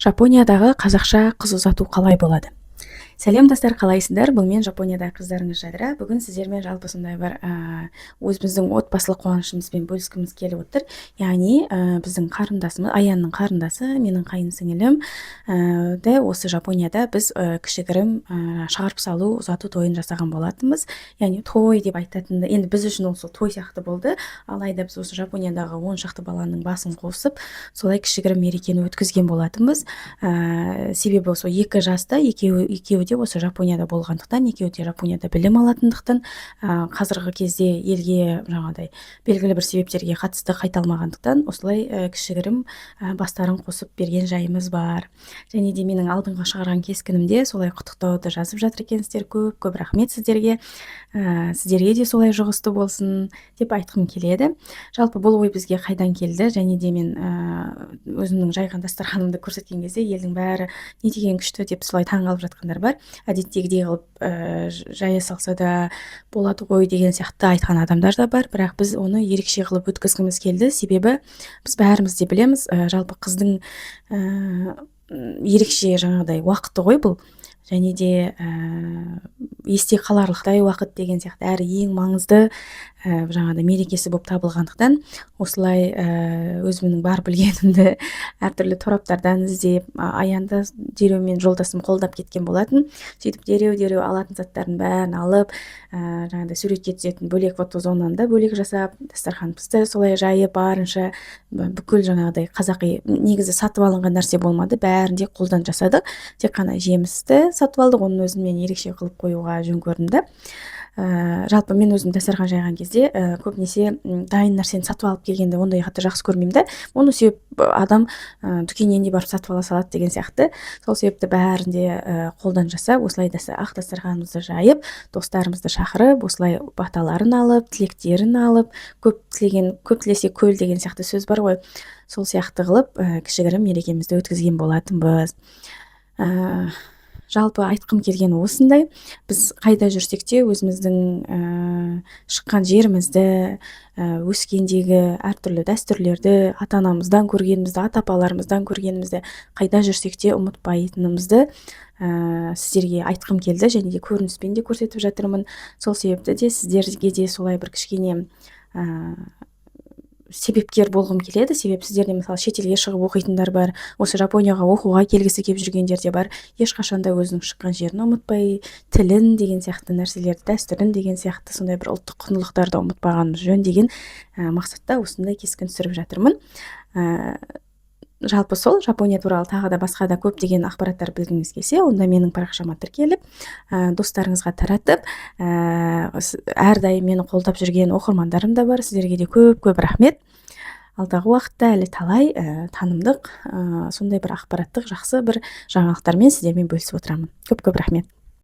Жапониядағы қазақша қыз ұзату қалай болады? Сәлем, достар, қалайсыңдар? Бұл мен, Жапониядағы қыздарыңыз Жадыра. Бүгін сіздермен жалпы сондай бір өзіміздің отбасылық қуанышымызбен бөліскіміз келіп отыр. Яғни біздің қарындасымыз, Аянның қарындасы, менің қайын сіңілім де осы Жапонияда біз кішігірім шығарып салу, ұзату тойын жасаған болатынбыз. Яғни той деп айтатын, енді біз үшін ол сол той сияқты болды. Алайда біз осы Жапониядағы 10 шақты баланың басын қосып, солай кішігірім мерекені өткізген болатынбыз. Себебі сол екі жаста екеуі де осы Жапонияда болғандықтан, екеуі де Жапонияда білім алатындықтан, қазіргі кезде елге жаңағыдай белгілі бір себептерге қатысты қайта алмағандықтан, осылай кішігірім бастарын қосып берген жайымыз бар. Және де менің алдыңғы шығарған кескінімде солай құттықтауды жазып жатыр екенсіздер. Көп көп рахмет сіздерге. Сіздерге де солай жұғысты болсын деп айтқым келеді. Жалпы, бұл ой бізге қайдан келді? Және де мен өзімнің жайған дастарханымды көрсеткен кезде елдің бәрі «не деген күшті» деп солай таңғалып жатқандар бар. Әдеттегідей қылып жая салса да болады ғой деген сияқты айтқан адамдар да бар. Бірақ біз оны ерекше қылып өткізгіміз келді, себебі біз бәріміз де білеміз, жалпы қыздың ерекше жаңағыдай уақыты ғой бұл және де есте қаларлықтай уақыт деген сияқты, әрі ең маңызды жаңағыдай мерекесі болып табылғандықтан, осылай өзімнің бар білгенімді әртүрлі тораптардан іздеп, Аянды дереу мен жолдасым қолдап кеткен болатын. Сөйтіп, дереу дереу алатын заттардың бәрін алып, жаңағыдай суретке түсетін бөлек фотозонаны да бөлек жасап, дастарханымызды солай жайып, барынша бүкіл жаңағыдай қазақи, негізі сатып алынған нәрсе болмады, бәрін де қолдан жасадық. Тек қана жемісті сатып алдық, оның өзін мен ерекше қылып қоюға жөн көрдім да. Жалпы мен өзім дастархан жайған кезде көбінесе дайын нәрсені сатып алып келгенді ондай қатты жақсы көрмеймін да. Оны себеп адам дүкеннен де барып сатып ала салады деген сияқты. Сол себепті бәрін де қолдан жасап, осылай ақ дастарханымызды жайып, достарымызды шақырып, осылай баталарын алып, тілектерін алып, көп тілеген көп тілесе көл деген сияқты сөз бар ғой, сол сияқты қылып кішігірім мерекемізді өткізген болатынбыз. Жалпы, айтқым келгені осындай: біз қайда жүрсек те, өзіміздің шыққан жерімізді, өскендегі әртүрлі дәстүрлерді, ата анамыздан көргенімізді, ата апаларымыздан көргенімізді қайда жүрсек те ұмытпайтынымызды сіздерге айтқым келді және де көрініспен де көрсетіп жатырмын. Сол себепті де сіздерге де солай бір кішкене себепкер болғым келеді. Себебі сіздерде, мысалы, шетелге шығып оқитындар бар, осы Жапонияға оқуға келгісі келіп жүргендер де бар. Ешқашан да өзінің шыққан жерін ұмытпай, тілін деген сияқты нәрселерді, дәстүрін деген сияқты сондай бір ұлттық құндылықтарды ұмытпағанымыз жөн деген мақсатта осындай кескін түсіріп жатырмын. Жалпы сол Жапония туралы тағы да басқа да көптеген ақпараттар білгіңіз келсе, онда менің парақшама тіркеліп, достарыңызға таратып, әрдайым мені қолдап жүрген оқырмандарым да бар, сіздерге де көп көп рахмет. Алдағы уақытта әлі талай танымдық, сондай бір ақпараттық жақсы бір жаңалықтармен сіздермен бөлісіп отырамын. Көп көп рахмет.